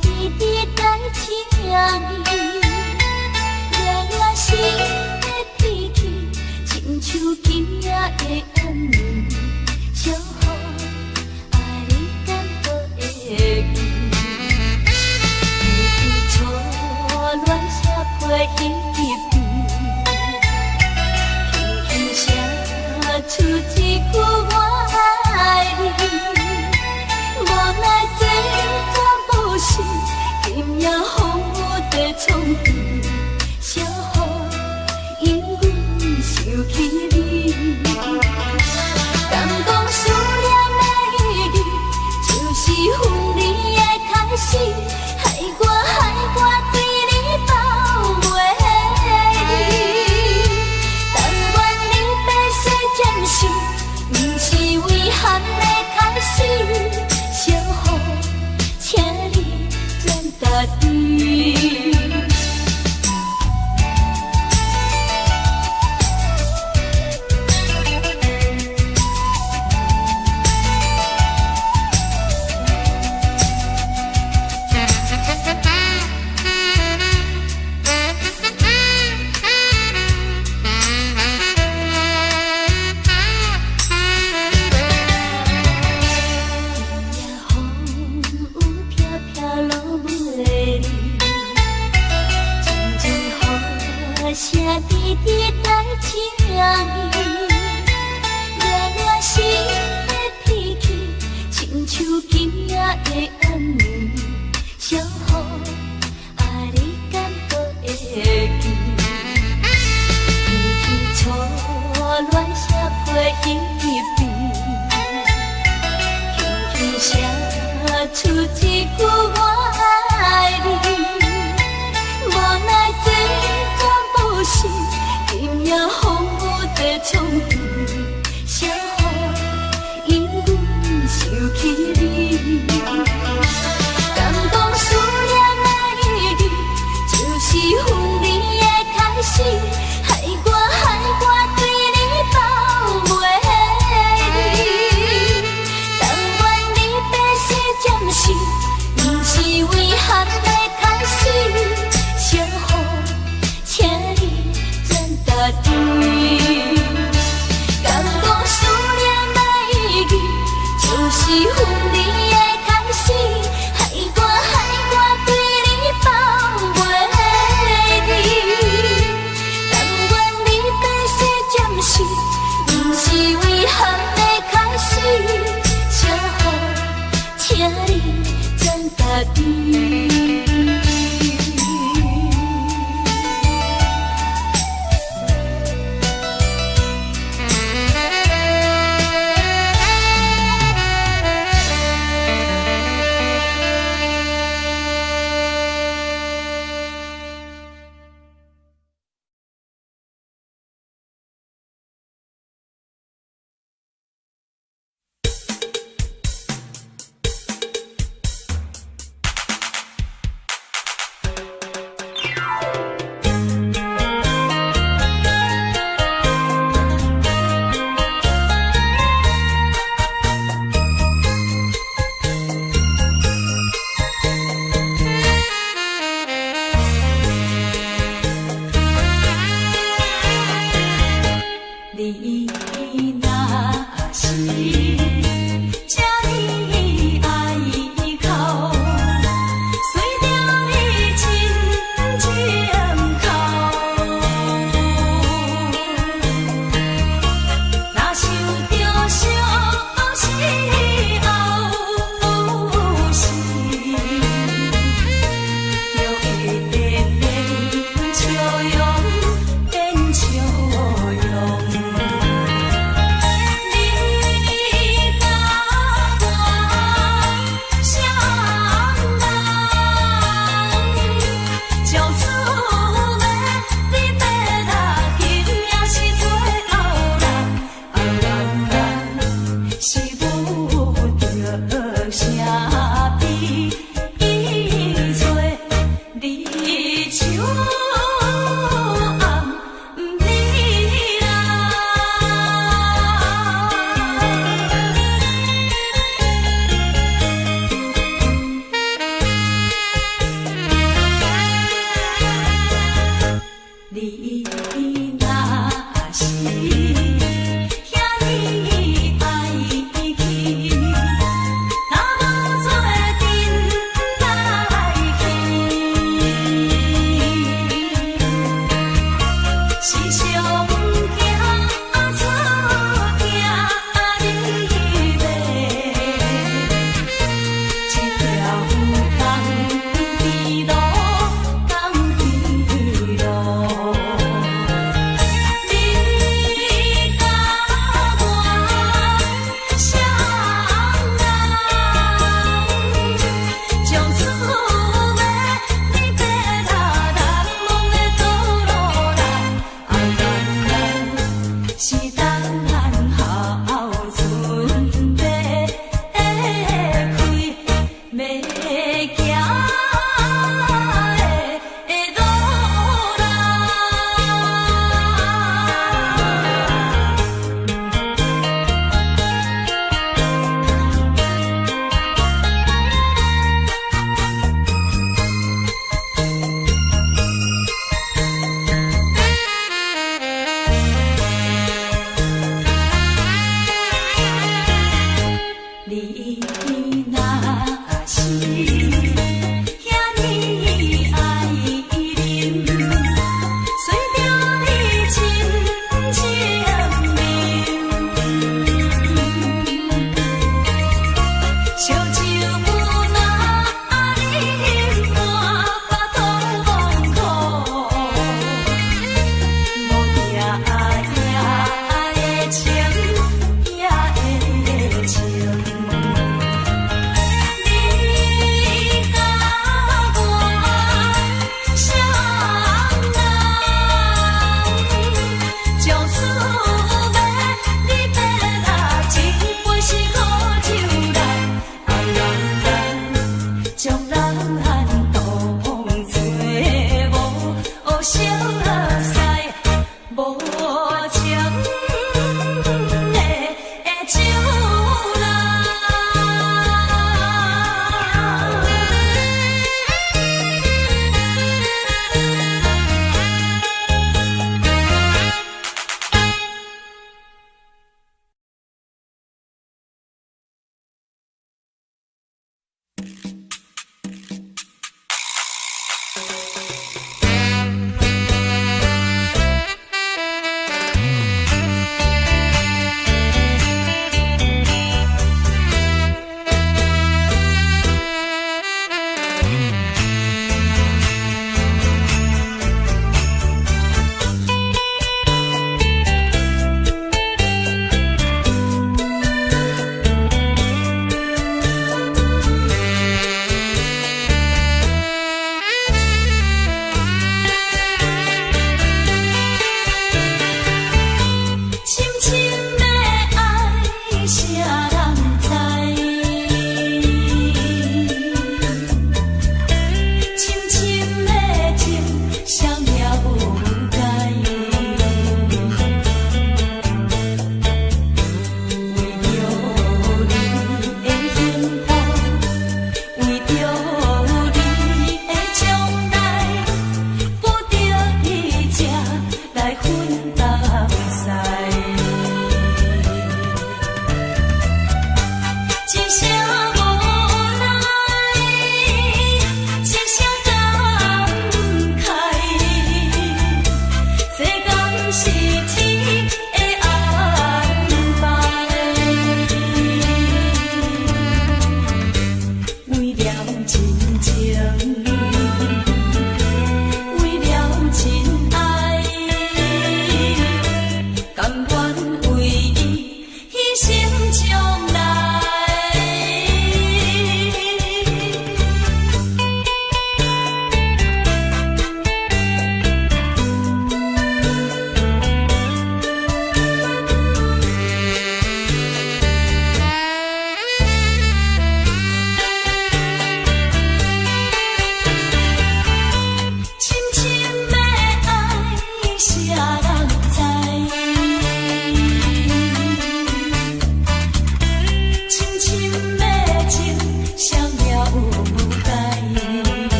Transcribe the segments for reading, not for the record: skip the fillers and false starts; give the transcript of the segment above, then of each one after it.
直直帶情意，熱熱心的脾氣，親像今夜的暗暝，小雨愛你敢閣會記？你初戀寫批彼邊，輕輕寫出一句我愛你。無奈這全部是今夜風雨在創治，小雨引阮想起你。敢講思念的意義，就是分離的開始，害我害我對你放袂記。但願你白世暫時，毋是遺憾的開始。小雨，請你轉家己。今夜風雨飄飄落袂離，陣陣雨聲直直帶情意，熱熱心的脾氣，親像今夜的暗暝，小雨愛你敢閣會記？記起初戀寫批彼邊，輕輕寫出一句我愛你。無奈這全部是今夜風雨在創治，小雨引阮想起你。敢講思念的意義，就是分離的開始，害我害我對你放袂記。但願你白世暫時，毋是遺憾的開始。小雨，請你轉家己。敢講思念的意義，就是分離的開始，害我害我對你放袂記。但願你白世暫時，毋是遺憾的開始。小雨，請你轉家己。你若是這呢愛哭，隨著你深情哭。若想著相思後有時，就會變笑容，變笑容。你敢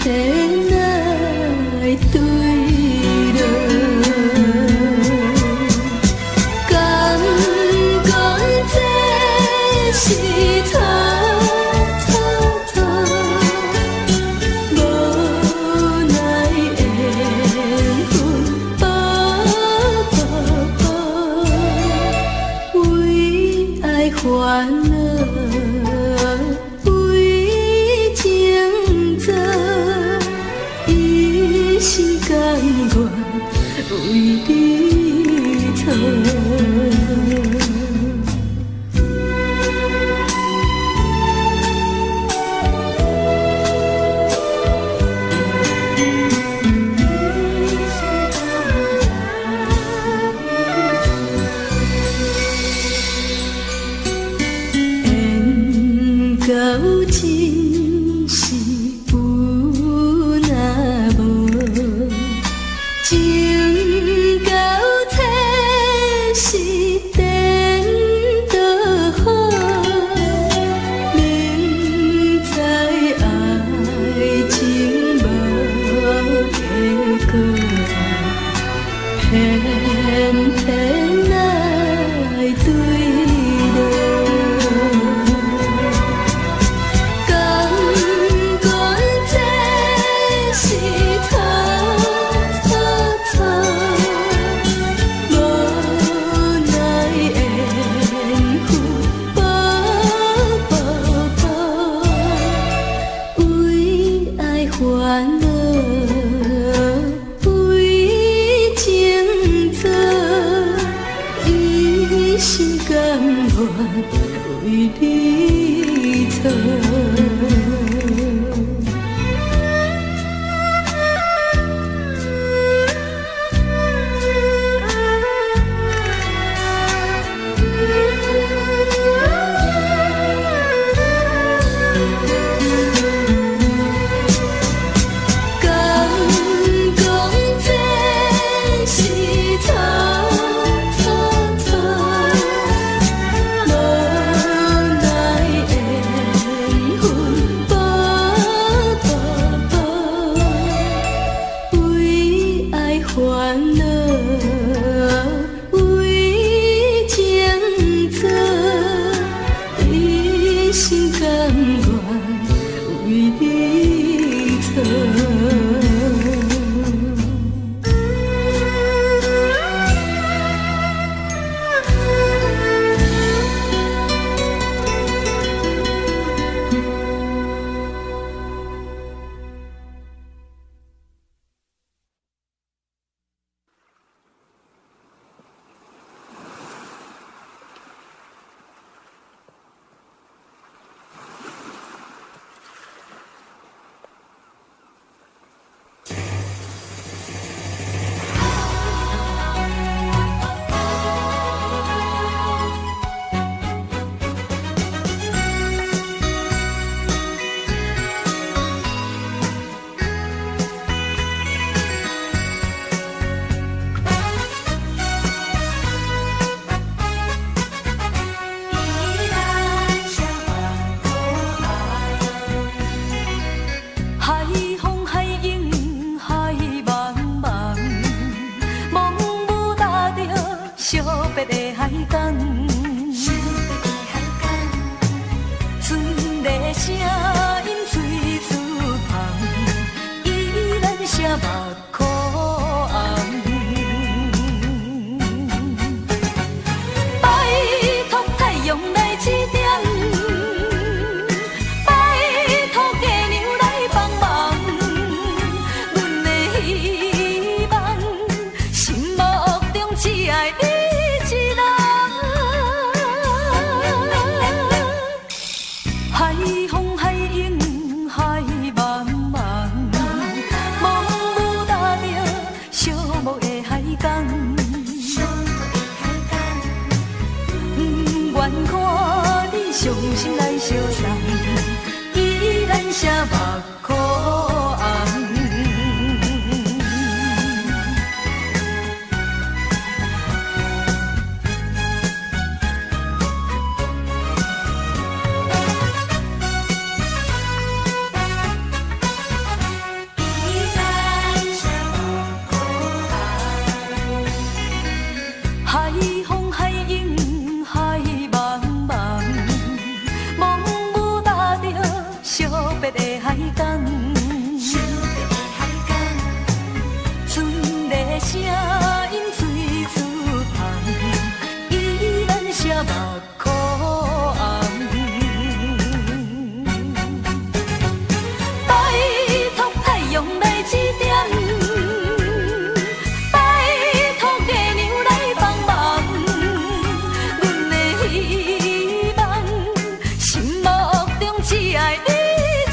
偏愛對落。敢講這是錯錯錯，無奈緣分薄薄薄，為愛煩惱，為情做，一心甘願為你錯。緣到真是有若無，情到前世顛倒好，明知愛情無結果，偏偏愛對落。敢講這是錯錯錯，無奈緣分薄薄薄，為愛煩惱，為情做，一心甘願為你錯。敢講這是錯錯錯，無奈緣分薄薄薄，為愛煩惱，為情做，一心甘願為你錯。海港，船的聲音水出芳，依然寫目箍紅。拜託太陽來指點，拜託月娘來幫忙，阮的希望，心目中只愛你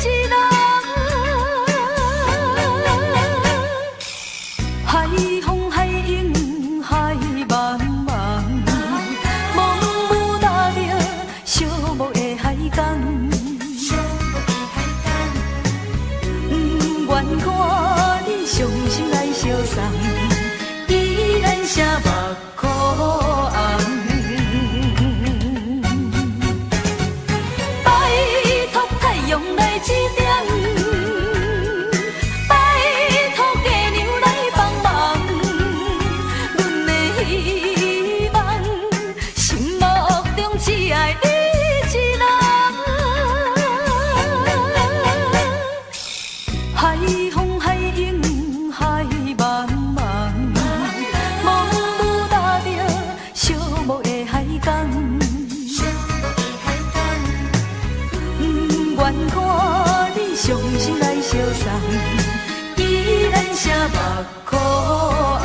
一人。海風海湧海茫茫，摸霧踏著寂寞的海港。毋願看你傷心來相送，依然寫目箍紅。拜託太陽來指點，拜託月娘來幫忙，阮的希望，心目中只愛你一人。海風海湧海茫茫，摸霧踏著寂寞的海港。毋願看你傷心來相送，依然寫目箍紅。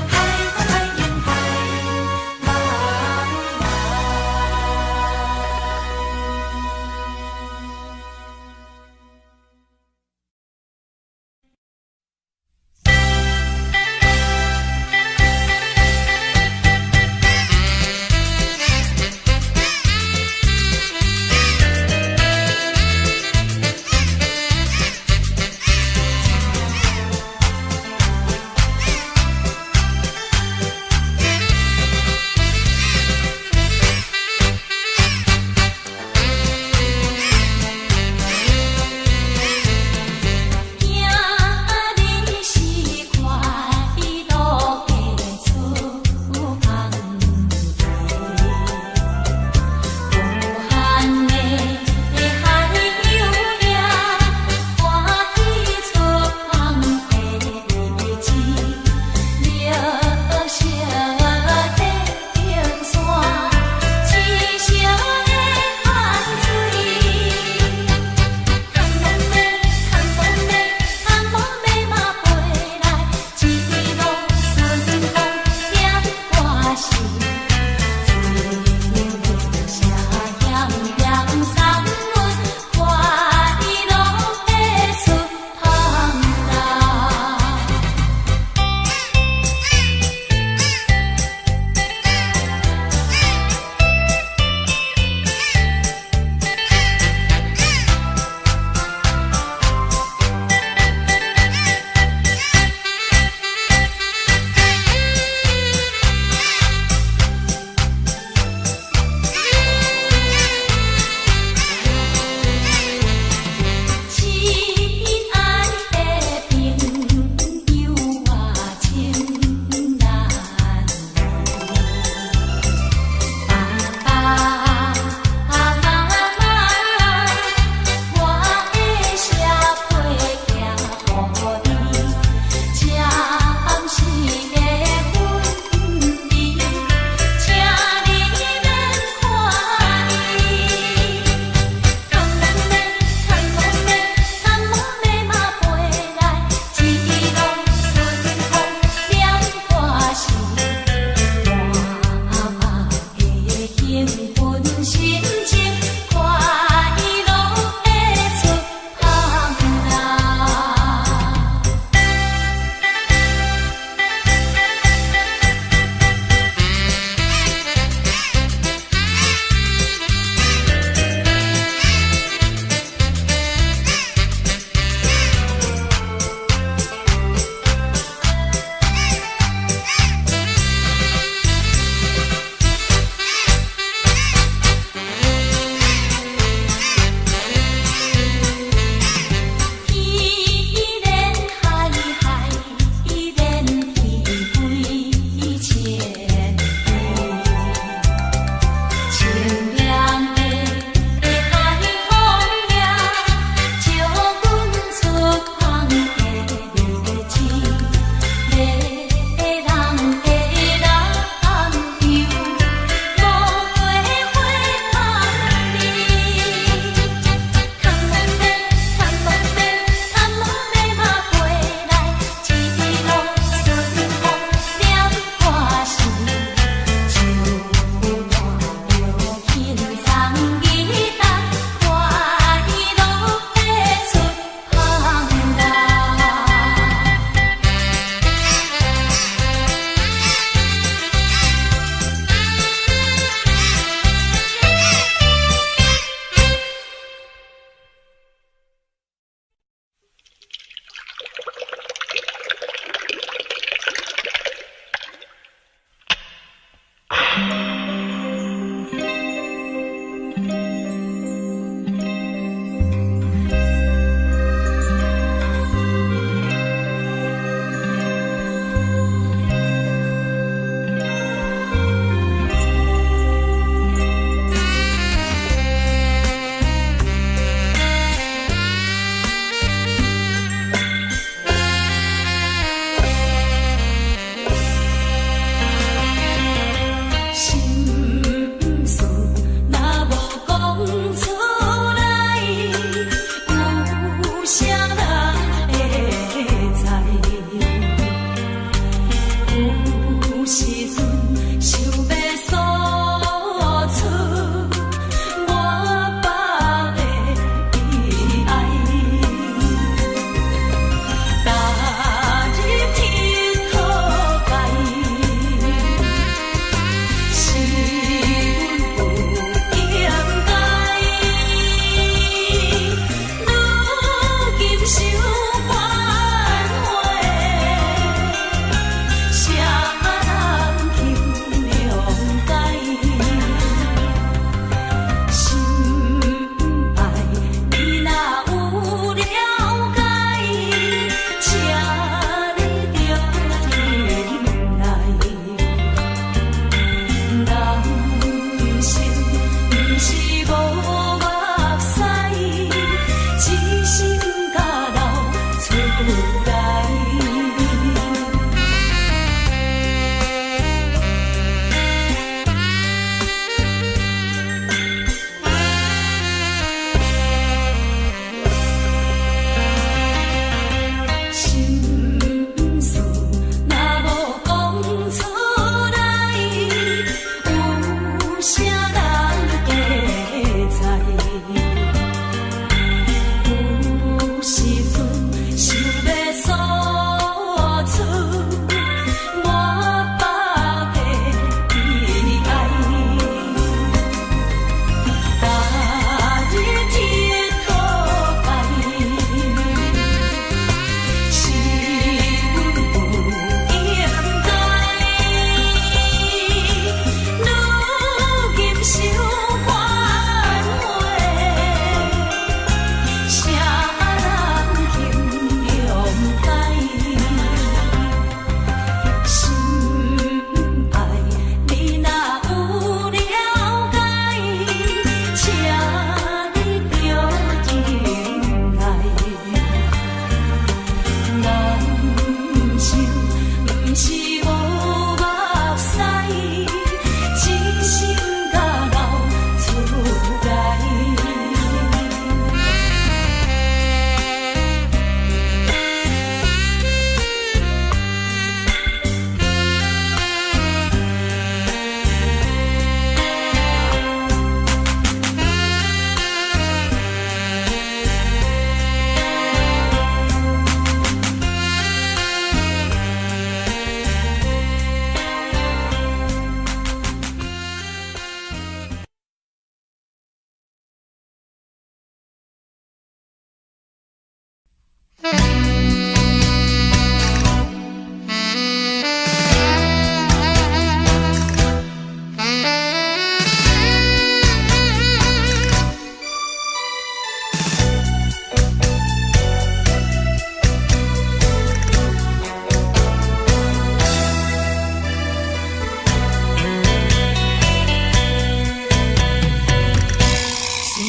海風海湧海茫茫。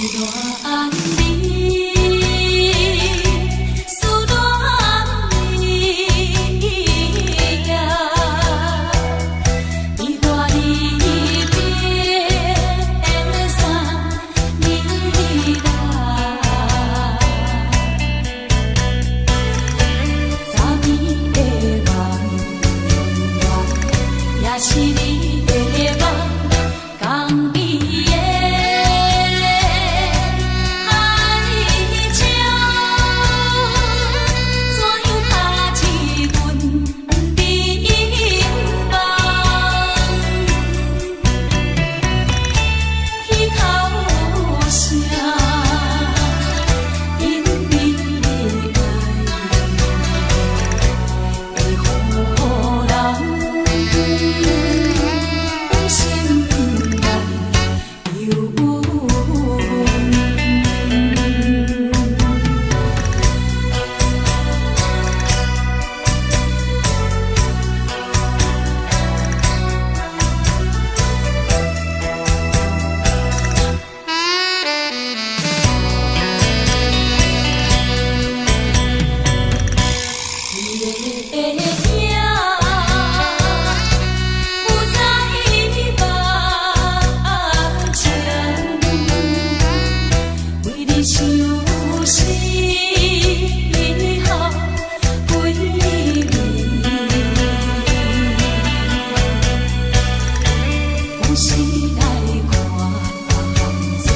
戀你，思戀你呀，你我離別3年啦，昨暝的夢也是你的夢，江邊的海潮，怎樣拍入阮美夢？起頭聲，因為愛，會予人心內憂悶。你的影浮在夢中，為你相思予規暝，有時來看水，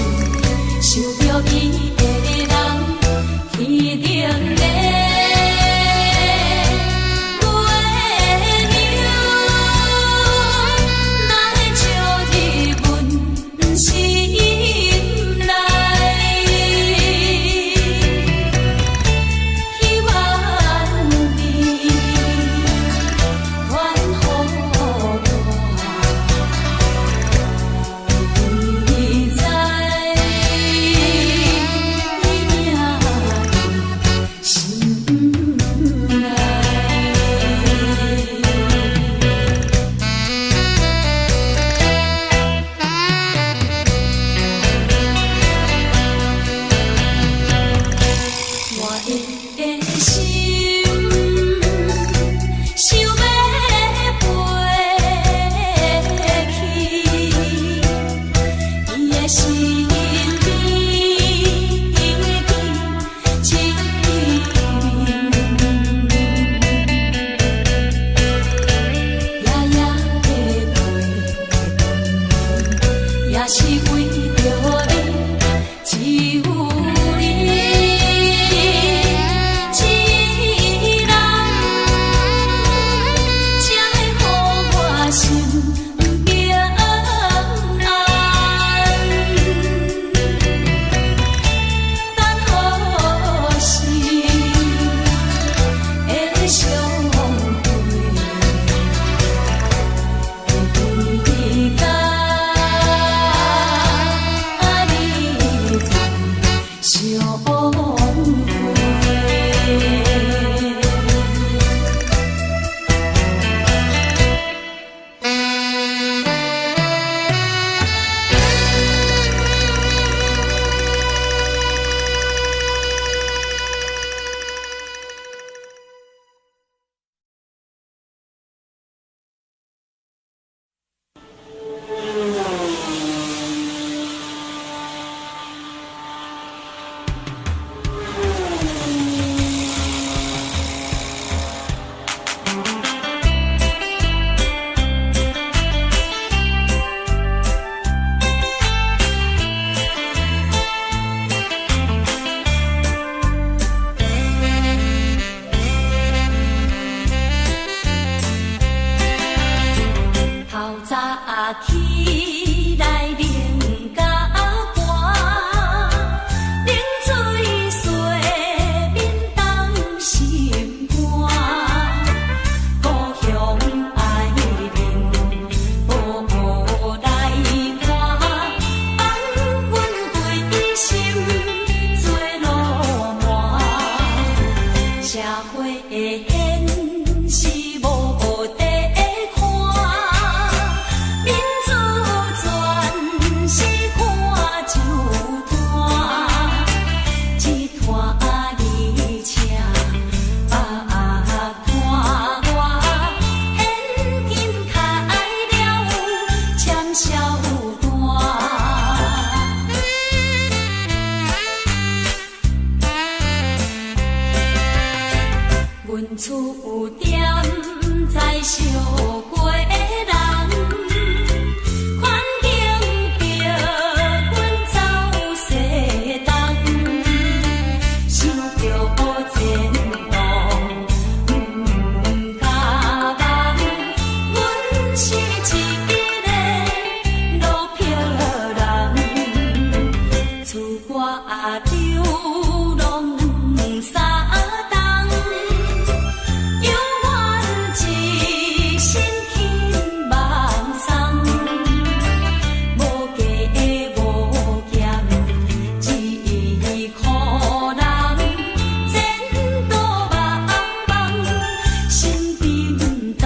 想著伊的人，天頂的月娘，哪會照入阮心內？希望你還予我，記在你命心內。我的心想欲飛去，伊的身邊見一面，夜夜的陪也是為著你，只有你一人，才會予我心平安。等何時會相會？會記佮你再相會。惜過人，環境逼阮走西東，想著前途毋敢望，阮是一个落魄人，出外流浪3冬，犹原一身轻梦送，無加無減，一苦人，前途茫茫，心沉重。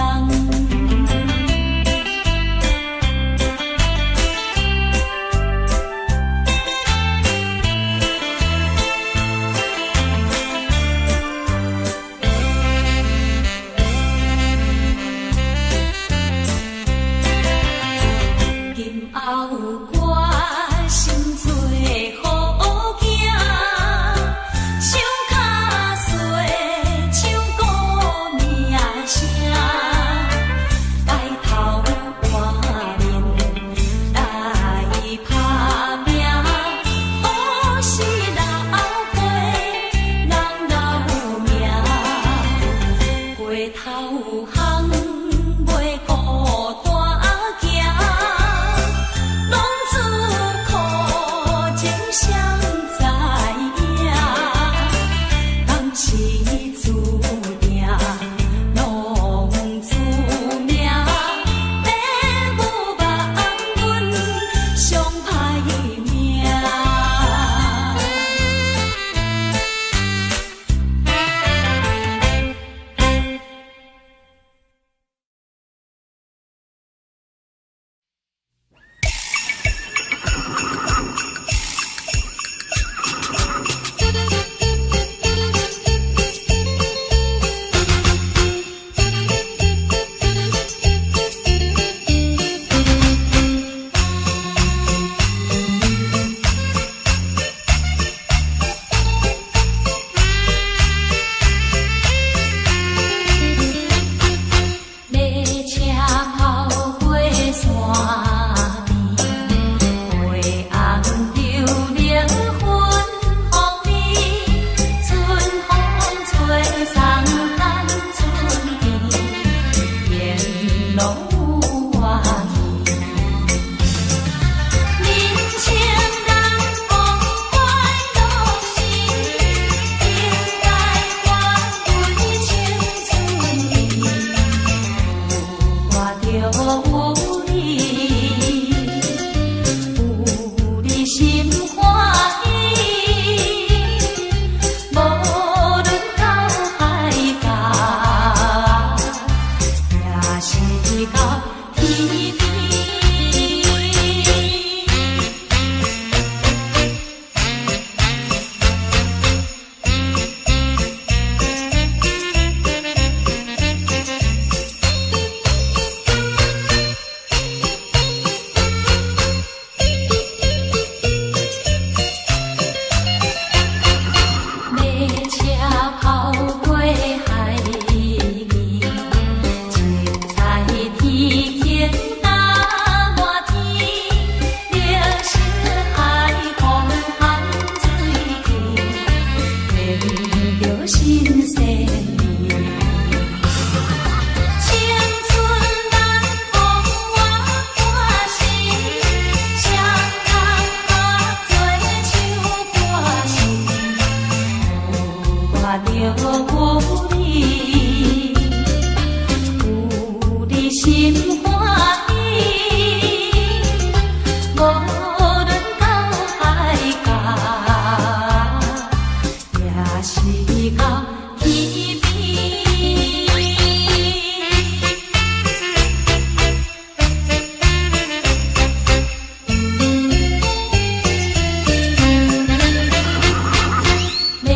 今後決心做好囝，想較細唱鼓名聲，改頭換面來拍拼，好事留過人留名，回頭巷袂孤單行，浪子苦情誰知影？當時注定浪子命，父母望阮上歹命。馬車跑過山邊，花紅柳綠芬芳味，春風吹送咱春甜，沿路有我去。人生難忘快樂時，應該還為青春味。有我就有你，有你心歡喜。無論到海角，也是到天邊。馬車跑過海邊，七彩天空打滿天，綠色海風含水甜，連著新鮮味。青春難忘我半生，雙人合做唱歌聲。有我就有你，有你心歡喜。無論到海角，也是到天邊。馬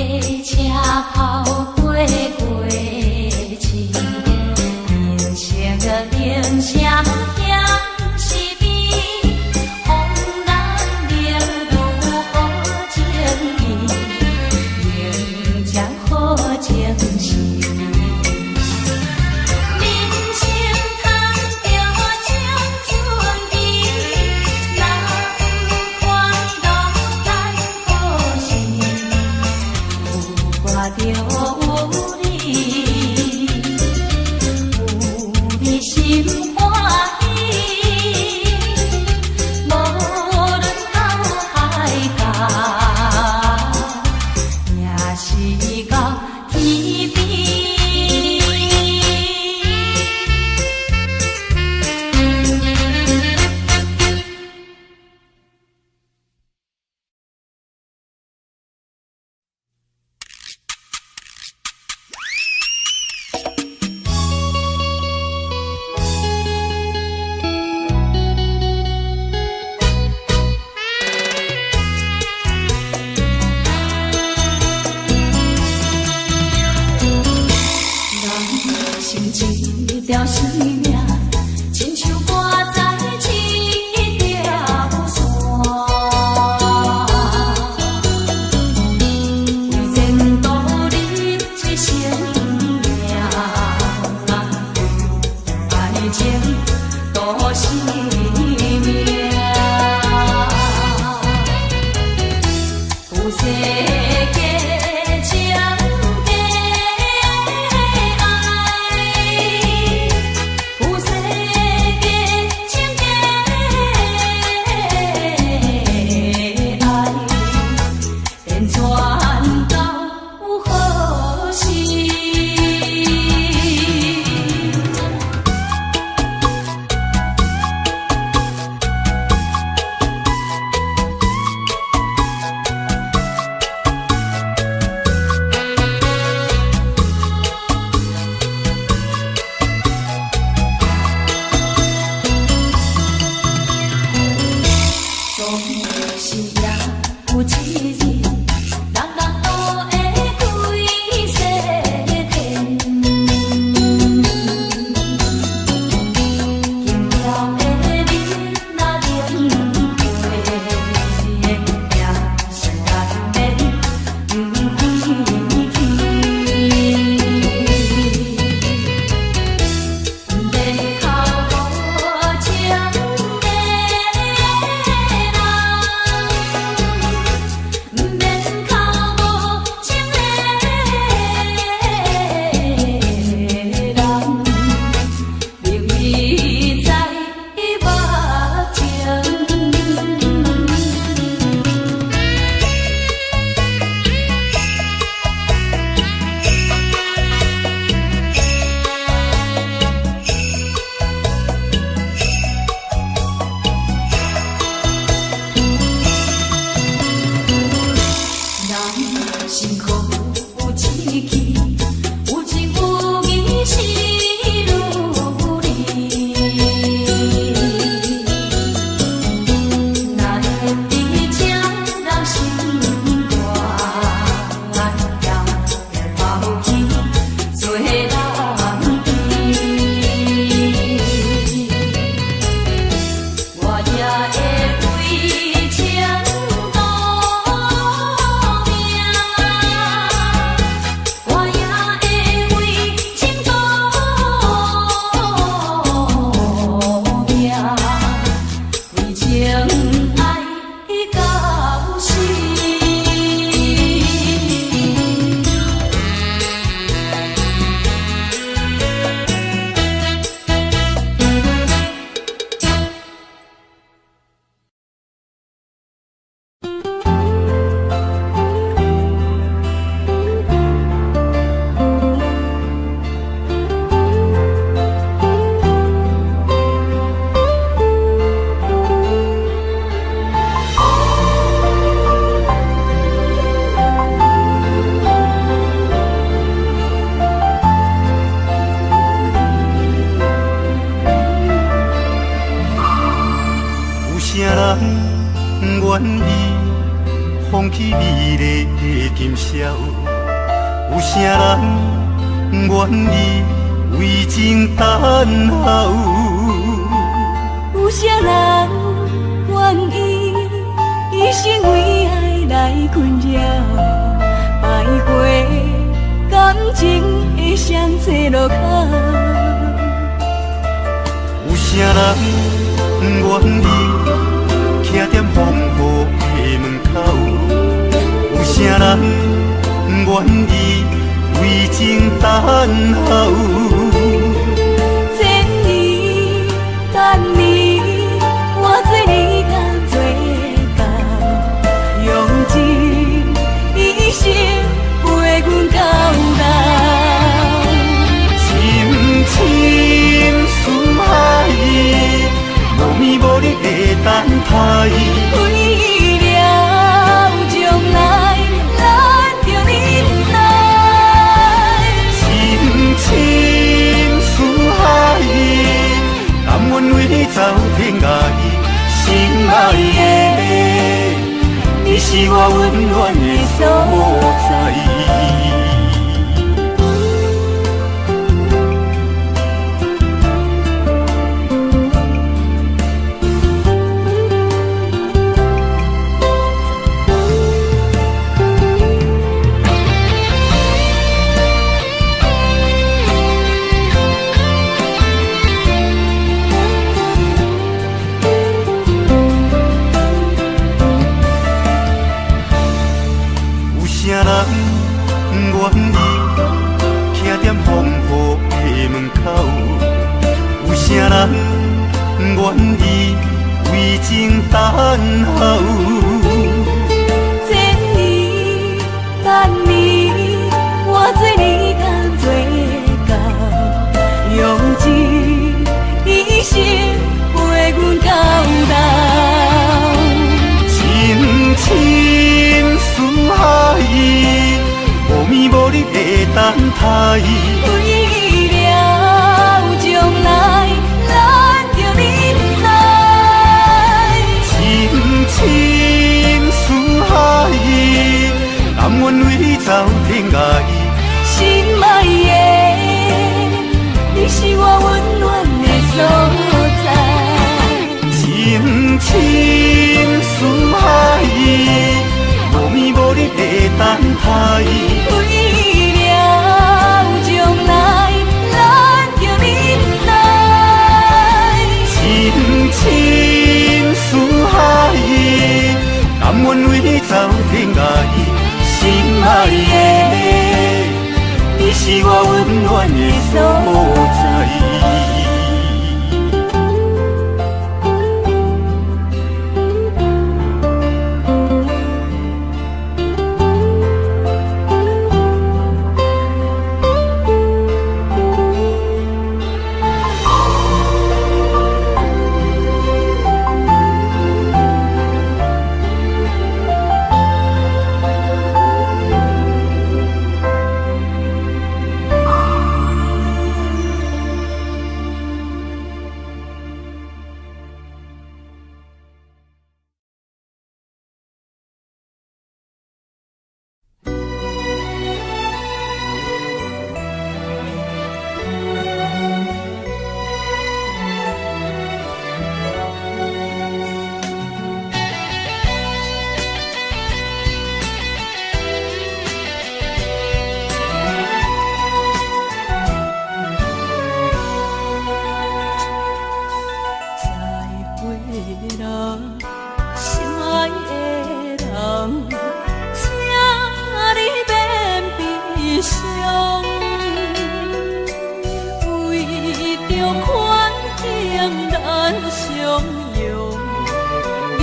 車跑過條生命，親像掛在一條線。為前途你一生命，愛情賭性命。有世間情假愛，有世間情假愛，變轉到何時？總是也有一日，人人都會開西天。金條的面若冷過，也是難免不回去。毋免哭無情的人，毋免哭無情的人，明明在目前。人生苦有志氣，有情有義是愈理。哪會知這人心肝，也會拋棄做人甜。我也會為情賭命，我也會為情賭命，為情愛到死。有啥人願意放棄美麗的今宵？有啥人願意為情等候？有啥人願意一生為愛來困擾，徘徊感情的雙岔路口？有啥人願意徛踮風雨的門口？有啥人願意為情等候？千年萬年，我做你共做到，用盡一生陪阮到老。深深思海，無眠無日的等待。為了將來，咱著忍耐。深深思海，甘願為你走天涯。心愛的，你是我溫暖的所在。啥人願意徛踮風雨的門口？有啥人願意為情等候？千年萬年，我做你敢做到，用一生陪阮到老。深深思海，無眠無日的等待。為了將來，咱著忍耐。深深思海，甘願為你走天涯。心愛的，你是我溫暖的所在。深深思海，無眠無日的等待。為了將來，咱著忍耐。深深思海，甘願為你走天涯。心愛的，你是我溫暖的所在。再會啦，心愛的人，請你免悲傷。為著環境咱相擁，離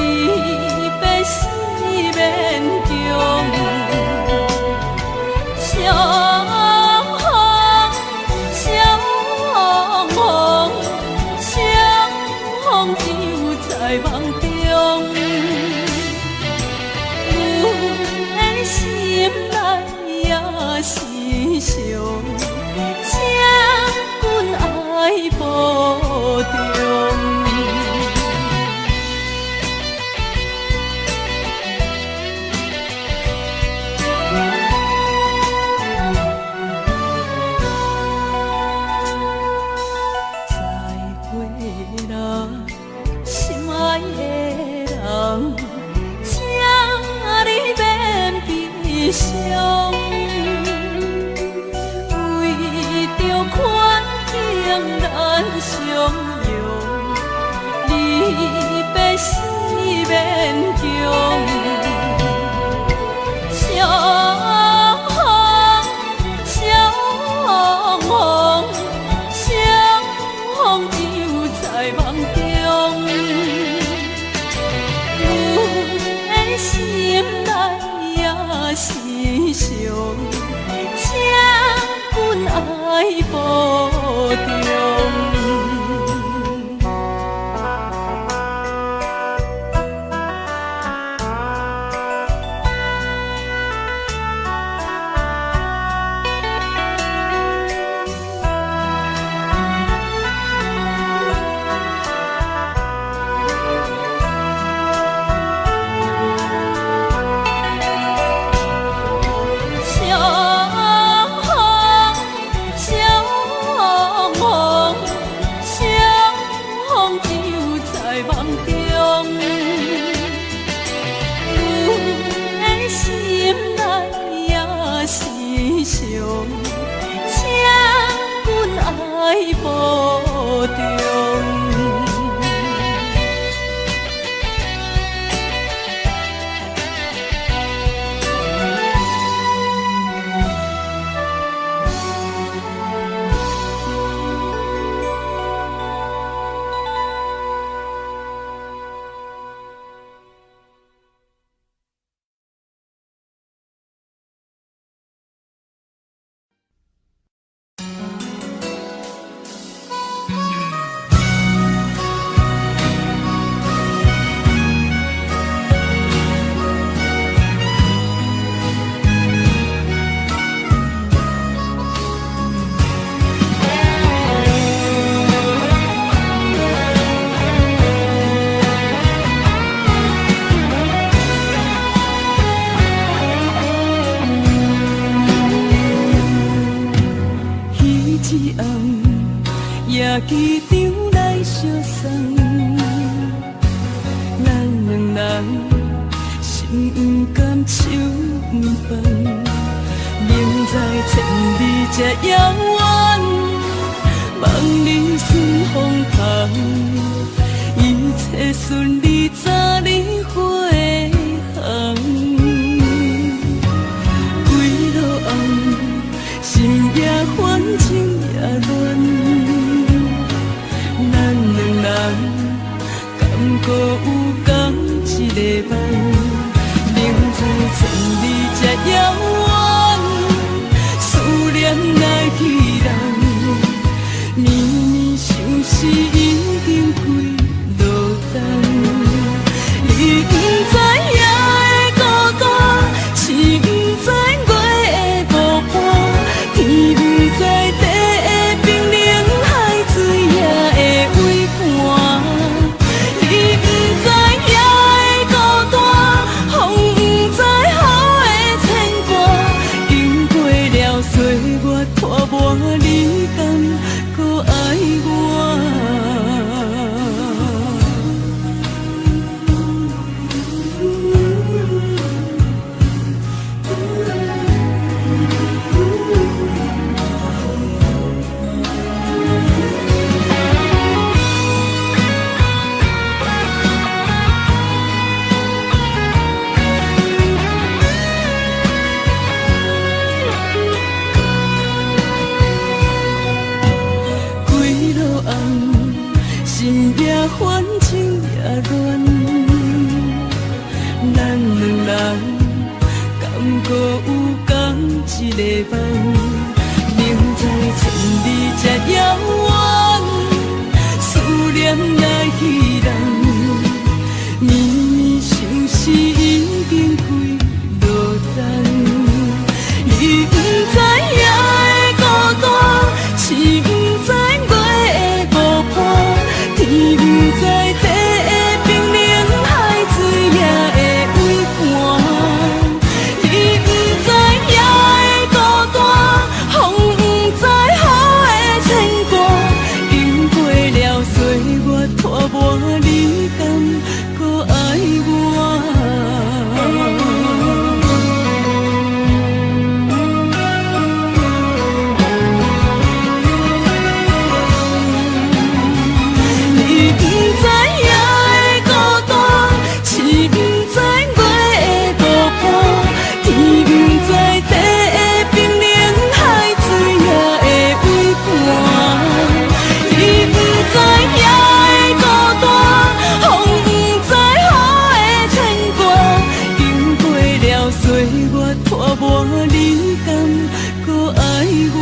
別是勉強。相逢，相逢，相逢就在夢中。阮的心內也是傷，請君愛保重。再會啦，心愛的人，請你免悲傷。為著環境咱相擁，離別是勉強。相逢，相逢，相逢就在夢中。阮的心內也是傷，請君愛保重。相逢，相逢，機場來相送。咱兩人心毋甘手毋放，明知千里這遙遠，望你順風帆，一切順利早日飛航。幾落暗，深夜反正也亂，咱兩人敢閣有仝一个夢？明知千里這遙遠，思念來去人，绵绵相思已經幾落冬。你不知夜的孤單，星不知月的無伴，天不知地的冰冷，海水也會畏寒。你不知夜的孤單，風不知雨的牽掛，經過了歲月拖磨，你敢閣愛我？幾落暗，深夜反正也亂，咱兩人敢閣有仝一个夢？明知千里這遙遠，思念來去人，绵绵相思已經幾落冬。你不知夜的孤單，星不知月的無伴，天不知地的冰冷，海水也會畏寒。你不知夜的孤單，風不知雨的牽掛，經過了歲月拖磨，你敢閣愛我？你不知夜的孤單，星不知月的無伴，天不知地的冰冷，海水也會畏寒。你不知夜的孤單，風不知雨的牽掛，經過了歲月拖磨，你敢閣愛我？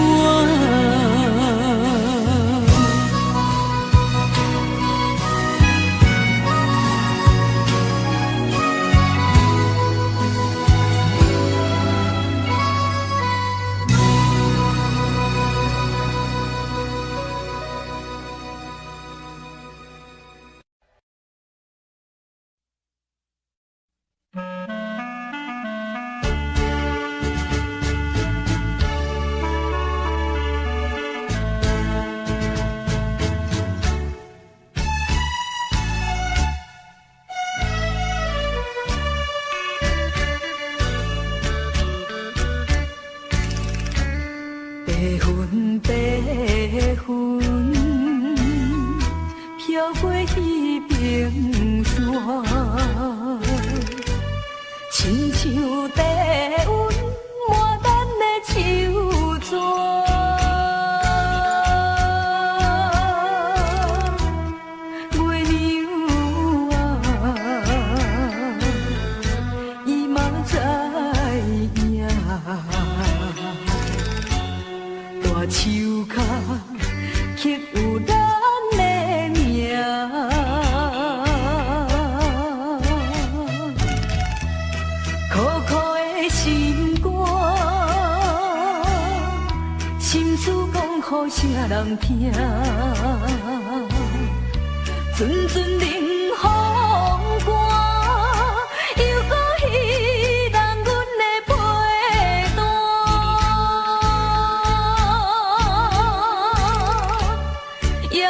白云白云，飘过彼冰山，亲像地温满咱的手纸。月娘啊，伊嘛知影。大树跤刻有咱的名，苦苦的心肝，心事講予啥人聽？陣陣冷風寒，又閣彼人阮的被單。夜夜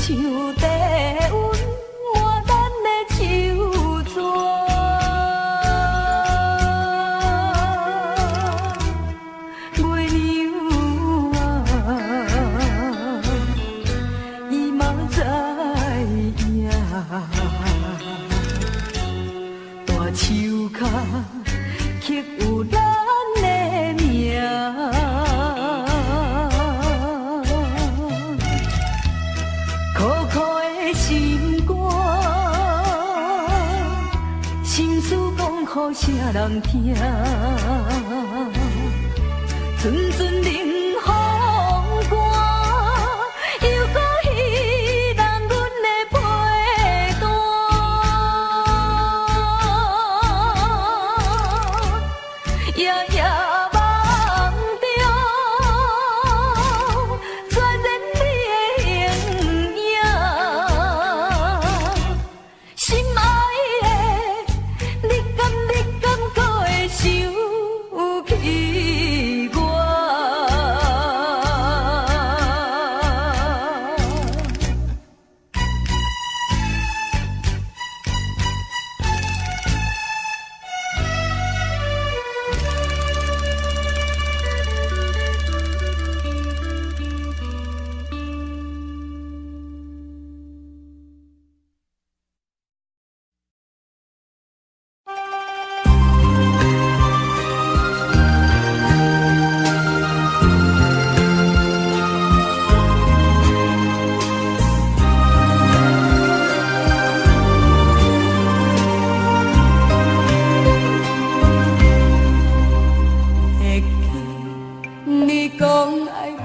像低溫滿咱的手紙。月娘啊，伊嘛知影，大樹跤刻有咱的名。苦苦的心肝，心事講予啥人聽？陣陣冷風寒，又閣彼人阮的被單。夜夜夢中，全然你的形影。心愛的，你敢閣會想起我？會記你講愛我，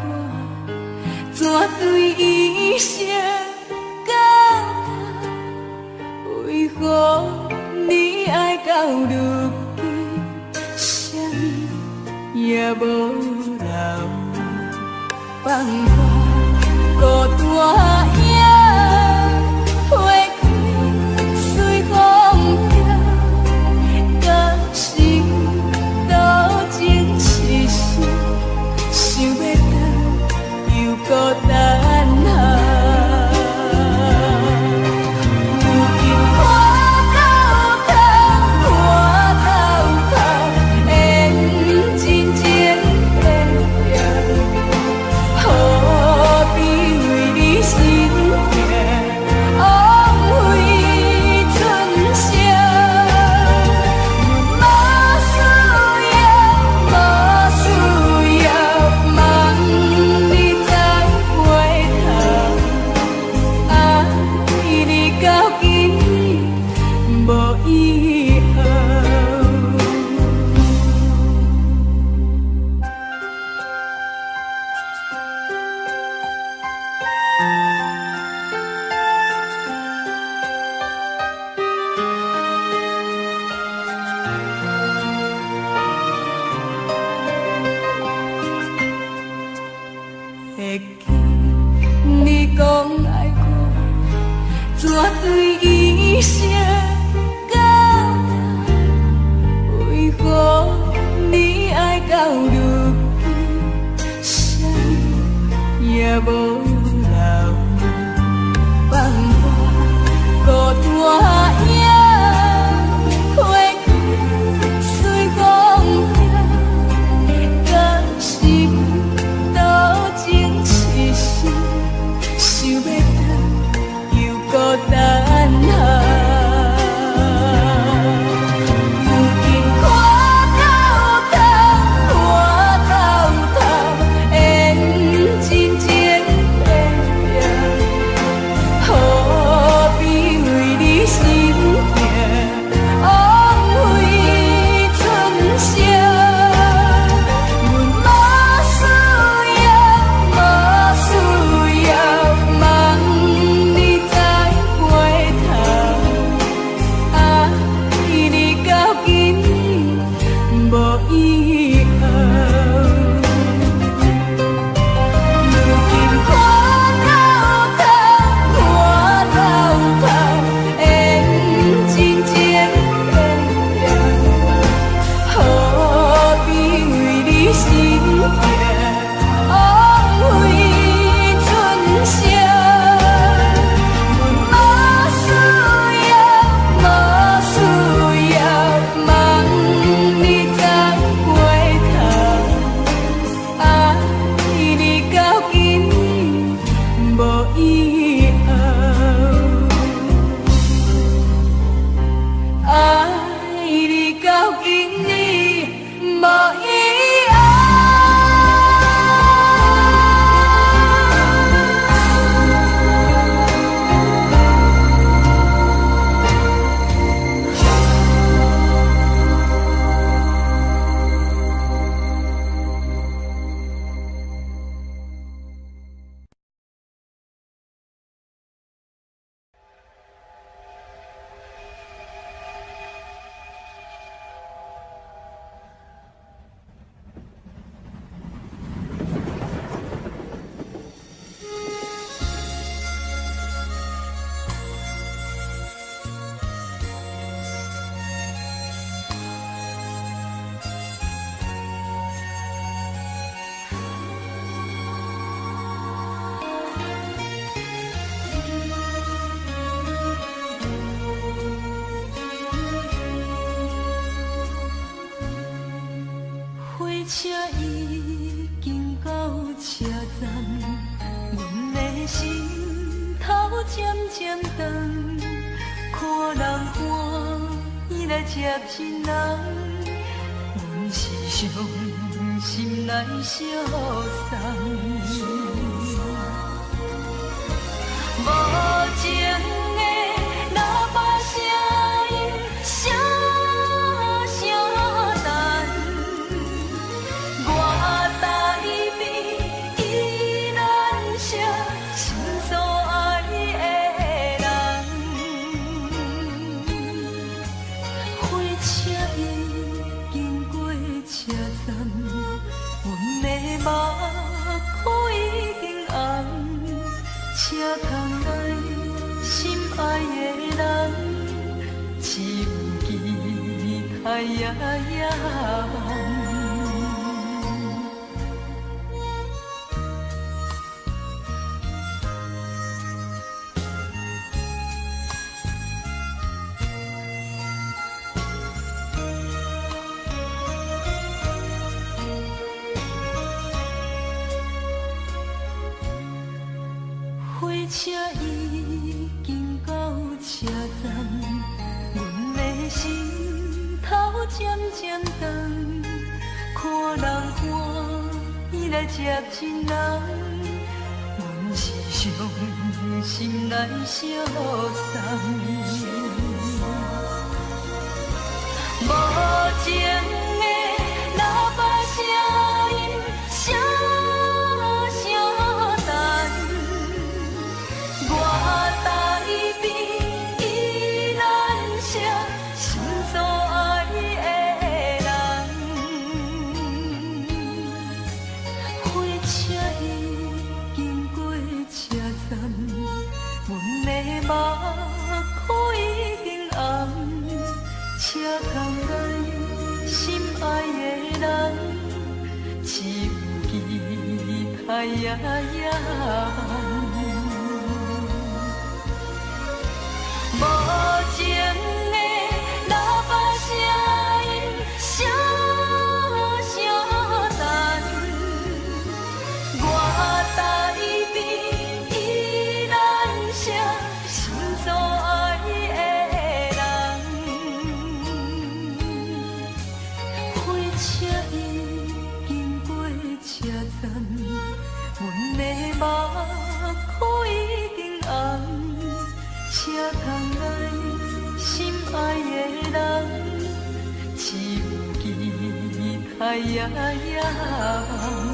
怎對一生到老？為何你愛到如今，啥物也無留？放我孤單影，花開隨風飄，敢是多情一生，想欲等又閣等候。如今看到頭，看到頭，緣真情變了，何必為你心痛，枉費春宵。阮無需要，無需要望你再回頭，愛你到今無以後。會記你講愛我，怎對一生到老？為何你愛到如今，啥物也無留？放我孤單影，花開隨風飄，敢是多情一生，想欲等又閣等候。如今看到頭，看到頭，緣真情變了，何必為你心痛，心頭漸漸長，看人歡喜來接親人，阮是傷心來相送。無情的喇叭聲音，聲聲等，我台邊依然惜心所愛的人。火車已經過車站，阮的目眶已經紅。車窗內心愛的人，只有期待夜夜夢。火車已經到車站，阮的心頭漸漸長，看人歡喜來接親人，阮是傷心來相送。無情的喇叭聲音，聲聲等，我台邊依然惜心所愛的人。火車已經過車站，阮的目眶已經紅。車窗內心愛的人，只有期待夜夜夢。無情的喇叭聲音，聲聲等，我台邊依然惜心所愛的人。火車已經過車站，阮的目眶已經紅。車窗內心愛的人，只有期待夜夜夢。